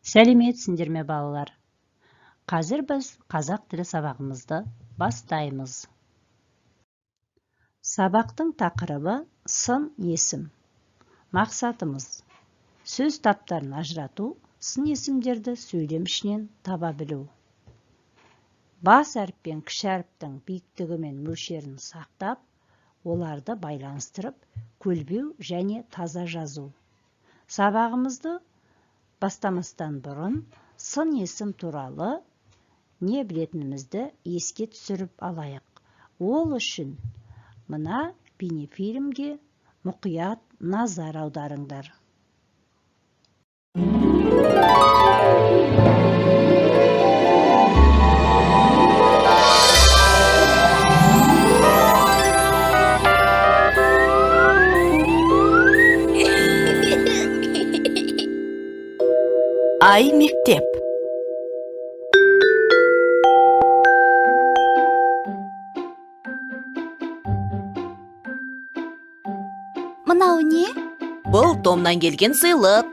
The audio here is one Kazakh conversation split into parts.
Сәлеметсіңдер ме, балалар? Қазір біз қазақ тілі сабағымызды бастаймыз. Сабақтың тақырыбы сын есім. Мақсатымыз: сөз таптарын ажырату, сын есімдерді сөйлем ішінен таба білу. Бас әріп пен кіші әріптің биіктігі мен мөлшерін сақтап, оларды байланыстырып, көлбеу және таза жазу. Сабағымызды бастамастан бұрын сын есім туралы не білетінімізді еске түсіріп алайық. Ол үшін мына бейнефильмге мұқият назар аударыңдар. Ай мектеп. Мынау не? Бұл Томнан келген сыйлық.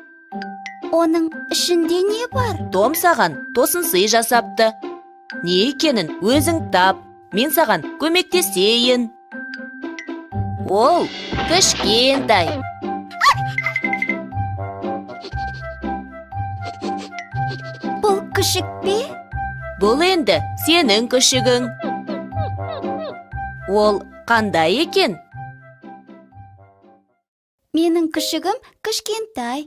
Оның ішінде не бар? Том саған тосын сый жасапты. Не екенін өзің тап. Мен саған көмектесейін. Ол кішкентай. Бұл күшік пе? Бұл енді сенің күшігің. Ол қандай екен? Менің күшігім кішкентай.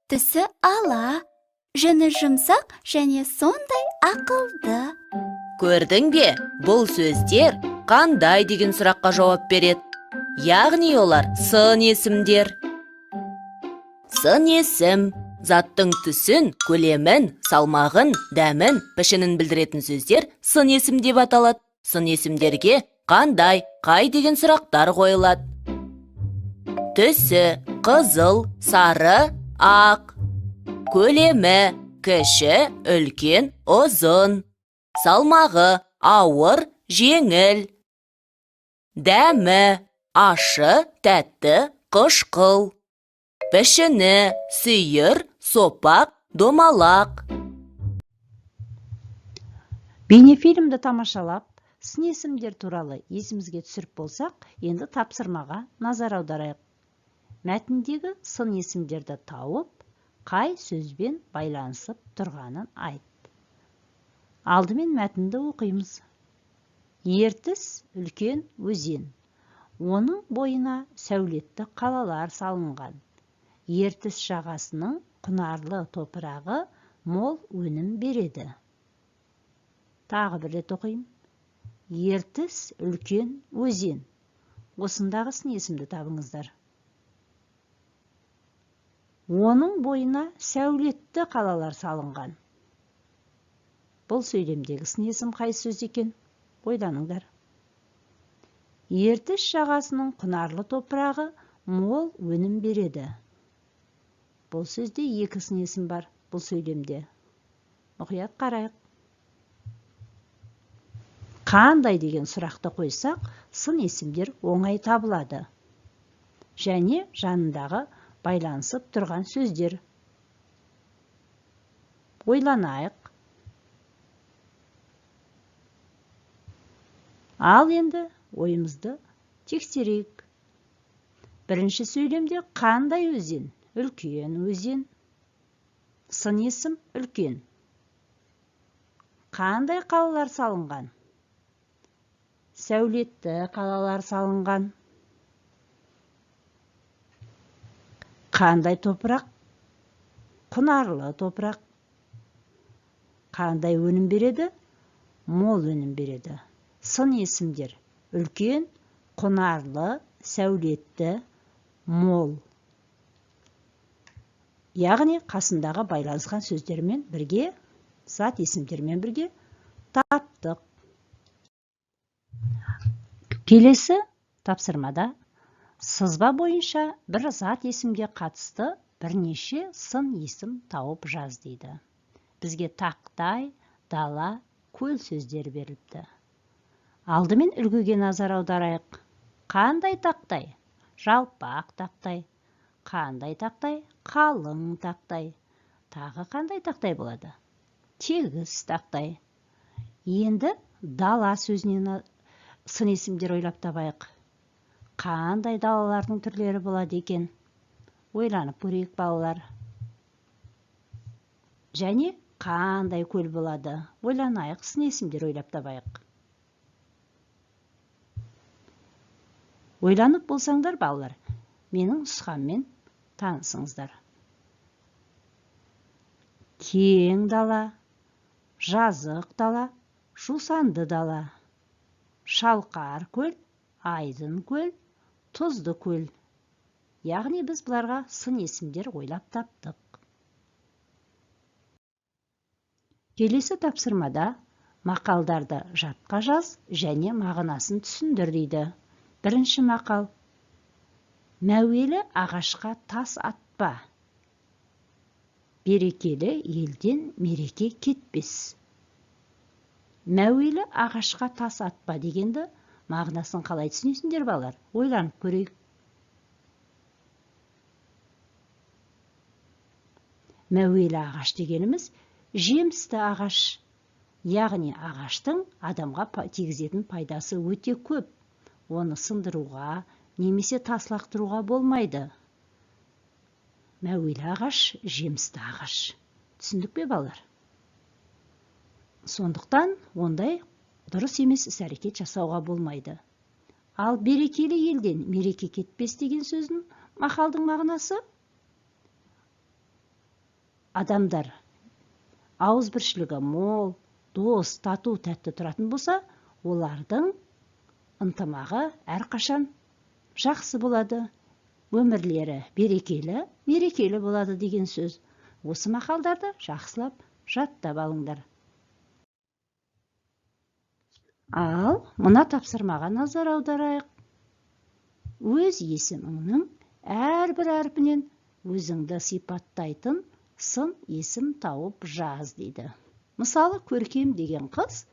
Түсі ала, жүні жұмсақ және сондай ақылды. Көрдің бе, бұл сөздер қандай деген сұраққа жауап береді. Яғни олар сын есімдер. Сын есім заттың түсін, көлемін, салмағын, дәмін, пішінін білдіретін сөздер сын есім деп аталады. Сын есімдерге қандай, қай деген сұрақтар қойылады. Түсі қызыл, сары, ақ. Көлемі кіші, үлкен, ұзын. Салмағы ауыр, жеңіл. Дәмі ашы, тәтті, қышқыл. Пішіні сүйір, сопақ, домалақ. Бейнефильмді тамашалап, сын есімдер туралы есімізге түсіріп болсақ, енді тапсырмаға назар аударайық. Мәтіндегі сын есімдерді тауып, қай сөзбен байланысып тұрғанын айт. Алдымен мәтінді оқимыз. Ертіс үлкен өзен. Оның бойына сәулетті қалалар салынған. Ертіс жағасының құнарлы топырағы мол өнім береді. Тағы бір рет оқиын. Ертіс үлкен өзен. Осындағы сын есімді табыңыздар. Оның бойына сәулетті қалалар салынған. Бұл сөйлемдегі сын есім қай сөз екен? Ойланыңдар. Ертіс жағасының құнарлы топырағы мол өнім береді. Бұл сөзде екі сын есім бар, бұл сөйлемде. Мұқият қарайық. Қандай деген сұрақты қойсақ, сын есімдер оңай табылады. Және жанындағы байланысып тұрған сөздер. Ойланайық. Ал енді ойымызды тексерейік. Бірінші сөйлемде қандай өзен? Үлкен өзен. Сын есім үлкен. Қандай қалалар салынған? Сәулетті қалалар салынған. Қандай топырақ? Құнарлы топырақ. Қандай өнім береді? Мол өнім береді. Сын есімдер үлкен, құнарлы, сәулетті, мол. Яғни қасындағы байланысқан сөздермен бірге, зат есімдермен бірге таптық. Келесі тапсырмада сызба бойынша бір зат есімге қатысты бірнеше сын есім тауып жаз дейді. Бізге тақтай, дала, көл сөздері беріліпті. Алдымен үлгіге назар аударайық. Қандай тақтай? Жалпақ тақтай. Қандай тақтай? Қалың тақтай. Тағы қандай тақтай болады? Тегіс тақтай. Енді дала сөзінен сын есімдер ойлап табайық. Қандай далалардың түрлері болады екен? Ойланып көрейік, балалар. Және қандай көл болады? Ойланайық, сын есімдер ойлап табайық. Ойланып болсаңдар, балалар, менің нұсқаммен танысыңыздар. Кең дала, жазық дала, жусанды дала, шалқар көл, айдын көл, тұзды көл. Яғни біз бұларға сын есімдер ойлап таптық. Келесі тапсырмада мақалдарды жатқа жаз және мағынасын түсіндір дейді. Бірінші мақал. Мәуелі ағашқа тас атпа. Берекелі елден мереке кетпес. Мәуелі ағашқа тас атпа дегенді мағынасын қалай түсінесіңдер, балалар? Ойланып көрейік. Мәуелі ағаш дегеніміз жемісті ағаш. Яғни ағаштың адамға тигізетін пайдасы өте көп. Оны сындыруға немесе тас лақтыруға болмайды. Мәуелі ағаш жемісті ағаш. Түсіндік пе, балалар? Сондықтан ондай дұрыс емес іс-әрекет жасауға болмайды. Ал берекелі елден мереке кетпес деген сөздің мақалдың мағынасы адамдар ауызбіршілігі мол, дос, тату, тәтті тұратын болса, олардың ынтымағы әрқашан жақсы болады. Өмірлері берекелі, мерекелі болады деген сөз. Осы мақалдарды жақсылап жаттап алыңдар. Ал мына тапсырмаға назар аударайық. Өз есіміңнің әрбір әрпінен өзіңді сипаттайтын сын есім тауып жаз дейді. Мысалы, Көркем деген қыз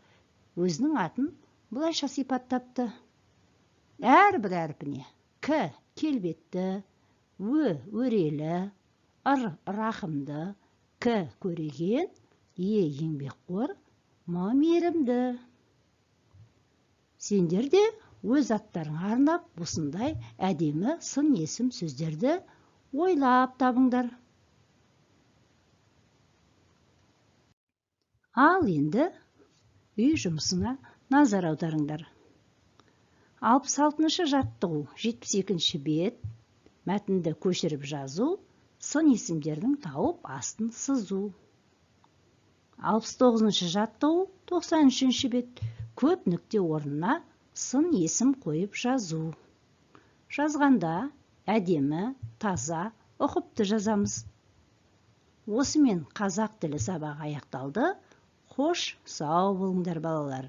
өзінің атын былайша сипаттапты. Әрбір әрпіне К келбетті, Ö өрелі, Р рахымды, К көреген, Е еңбекқор, М мейірімді. Сендер де өз аттарыңа арнап осындай әдемі сын есім сөздерді ойлап табыңдар. Ал енді үй жұмысына назар аударыңдар. 66-шы жаттығу, 72-ші бет, мәтінді көшіріп жазу, сын есімдердің тауып астын сызу. 69-шы жаттығу, 93-ші бет, көп нүкте орнына сын есім қойып жазу. Жазғанда әдемі, таза, ұқыпты жазамыз. Осымен қазақ тілі сабағы аяқталды. Қош, сау болыңдар, балалар.